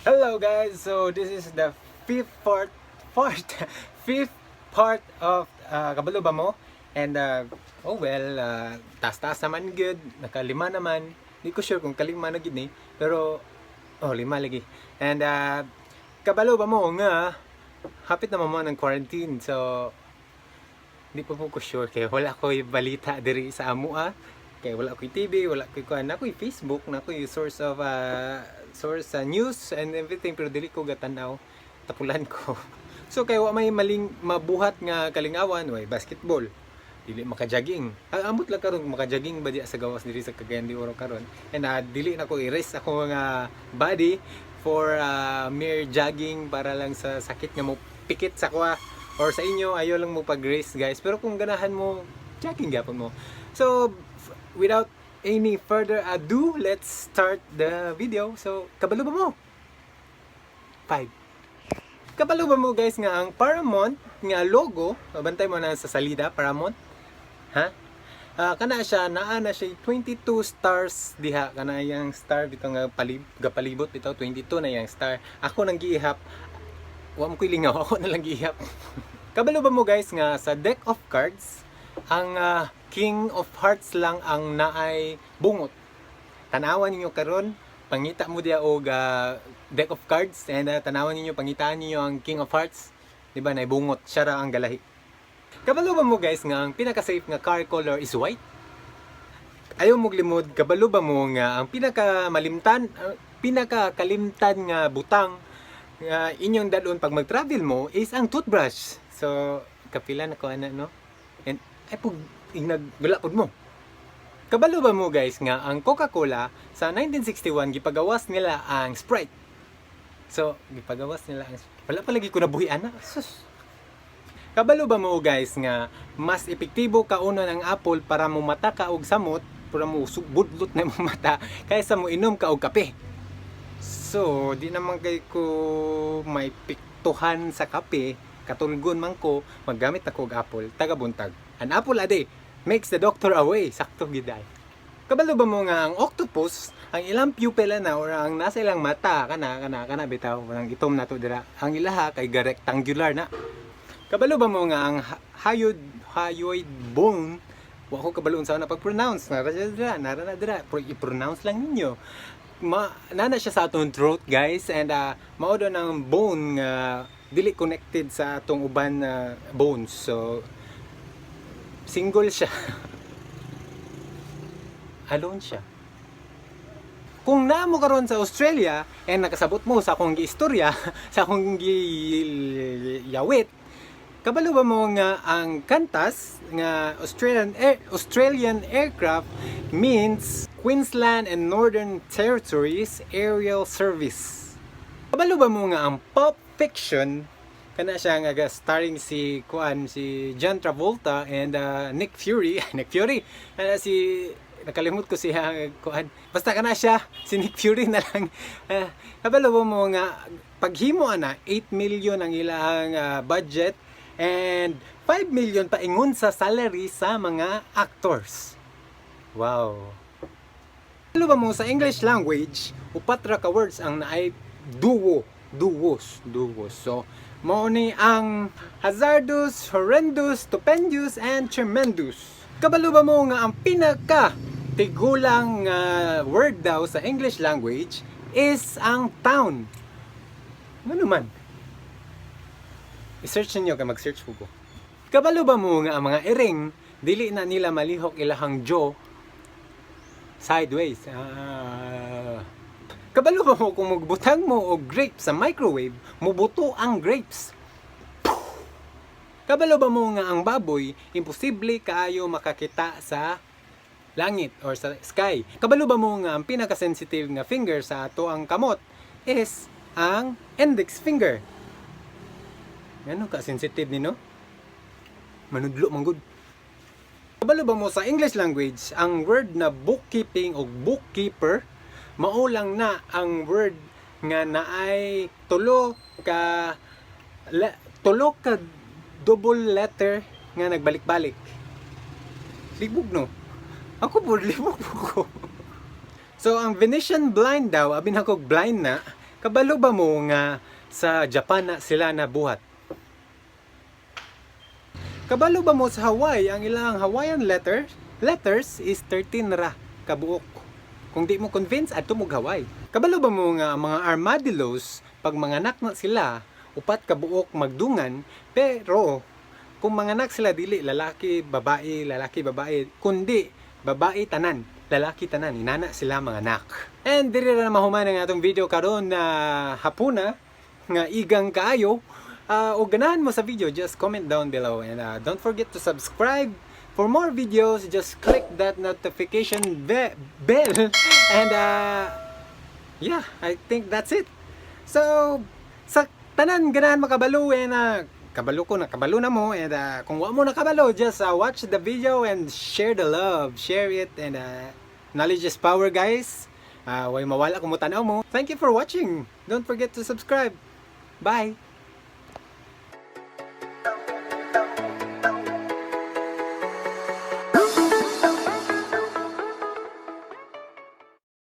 Hello guys, so this is the fifth part, part, fifth part of Kabalo ba mo? And oh well, taas-taas naman good, nakalima naman. Di ko sure kung kalima na gid ni, pero oh, lima lagi. And kabalo ba mo nga hapit na mo ng quarantine? So di pa po ko sure kay wala ko balita diri sa amoa. Kay wala ko'y TV, wala ko'y kuan, na ko'y Facebook, na ko'y source sa news and everything, pero dili ko gatanaw, tapulan ko. So kay wa may maling mabuhat nga kalingawan, way basketball. Dili maka-jogging. Ah, amot lang karon kung maka-jogging ba diya sa gawas diri sa Cagayan de Oro karon. And dili na ko i-risk ako nga body for mere jogging para lang sa sakit nga mo pikit sa kuha or sa inyo. Ayo lang mo pag-race, guys, pero kung ganahan mo, jogging gyapon mo. So without any further ado, let's start the video. So kabalo ba mo? 5. Kabalo ba mo, guys, nga ang Paramount nga logo, bantay mo na sa salida, Paramount, ha? Ah, kana siya, naa na siya 22 stars diha. Kana yang star bitaw nga gapalibot bitaw, 22 na yang star. Ako nang giihap, wa mo ko'y lingaw, ako na lang gihap. Kabalo ba mo, guys, nga sa deck of cards, ang King of Hearts lang ang naay bungot? Tanawan ninyo karon, pangita mo diya og deck of cards and tanawan ninyo, pangitaan ninyo ang King of Hearts, di ba naay bungot, siya ra ang galahi. Kabalo ba mo, guys, nga ang pinaka-safe nga car color is white? Ayaw mo limod, kabalo ba mo nga ang pinaka-malimtan, ang pinaka-kalimtan nga butang nga inyong dalon pag mag-travel mo is ang toothbrush? So, kapila na ko ana, no? And ay pug ingnag wala pud mo. Kabalo ba mo, guys, nga ang Coca-Cola sa 1961 gipagawas nila ang Sprite? So, gipagawas nila ang wala pa lagi ko nabuhi ana. Sus. Kabalo ba mo, guys, nga mas epektibo kaunon ang apple para mo mata ka og samot, para mo budlot na mo mata kaysa mo inom ka og kape? So, di naman kay ko may piktuhan sa kape, katulgon man ko, maggamit ako og apple, taga buntag. An apple a day makes the doctor away, sakto giday. Kabalo ba mo nga ang octopus, ang ilang pupila na or ang nasa ilang mata, kana kana kana bitaw, ang itom na to dira. Ang ilaha kay ga rectangular na. Kabalo ba mo nga ang hyoid bone, wa ko kabalo unsa na pag-pronounce, nara siya dira, nara na dira, pero i-pronounce lang ninyo. Ma nana siya sa atong throat, guys, and mao daw ng bone nga dili connected sa atong uban na bones. So single siya. Alone siya. Kung naa mo karon sa Australia and nakasabot mo sa akong giistorya, sa akong giyawit, kabalo ba mo nga ang Qantas nga Australian aircraft means Queensland and Northern Territories Aerial Service? Kabalo ba mo nga ang Pulp Fiction, kana siya nga starring si kuan, si John Travolta and Nick Fury, Nick Fury kana si, nakalimot ko siya kuan, basta kana siya si Nick Fury na lang. Kabalo ba mo nga paghimo ana, 8 million ang ilang budget and 5 million paingon sa salary sa mga actors? Wow. Kabalo ba mo sa English language, upat ra ka words ang naay duo, duos, duos? So, mao ni ang hazardous, horrendous, stupendous, and tremendous. Kabalo ba mo nga ang pinaka tigulang word daw sa English language is ang town? Ano man? I-search ninyo kay mag-search po ko. Kabalo ba mo nga ang mga iring dili na nila malihok ilahang jaw sideways? Ah. Kabalo ba mo kung magbutang mo og grapes sa microwave, mubuto ang grapes? Kabalo ba mo nga ang baboy imposible kaayo makakita sa langit or sa sky? Kabalo ba mo nga ang pinaka-sensitive nga finger sa ato ang kamot is ang index finger? Ngano ka sensitive ni, no? Manudlo man gud. Kabalo ba mo sa English language, ang word na bookkeeping o bookkeeper, mao lang na ang word nga naay tulo ka double letter nga nagbalik-balik? Libog, no? Ako po, libog po ko. So, ang Venetian blind daw, abi na ko blind na, Kabalo ba mo nga sa Japan na sila nabuhat? Kabalo ba mo sa Hawaii, ang ilang Hawaiian letters is 13 ra kabuok? Kung di mo convince, adto mo Hawaii. Kabalo ba mo nga ang mga armadillos, pag manganak na sila, upat kabuok magdungan, pero kung manganak sila, dili lalaki, babae, lalaki, babae, kundi babae tanan, lalaki tanan, inana sila manganak. And diri ra na mahuman ang atong video karon na hapuna nga igang kaayo. O ganahan mo sa video, just comment down below and don't forget to subscribe for more videos. Just click that notification bell and yeah, I think that's it. So, sa tanan ganahan makabalo and kabalo ko na kabalo na mo and kung wa mo nakabalo, just watch the video and share the love, share it, and knowledge is power, guys. Way mawala kung motanaw mo. Thank you for watching. Don't forget to subscribe. Bye.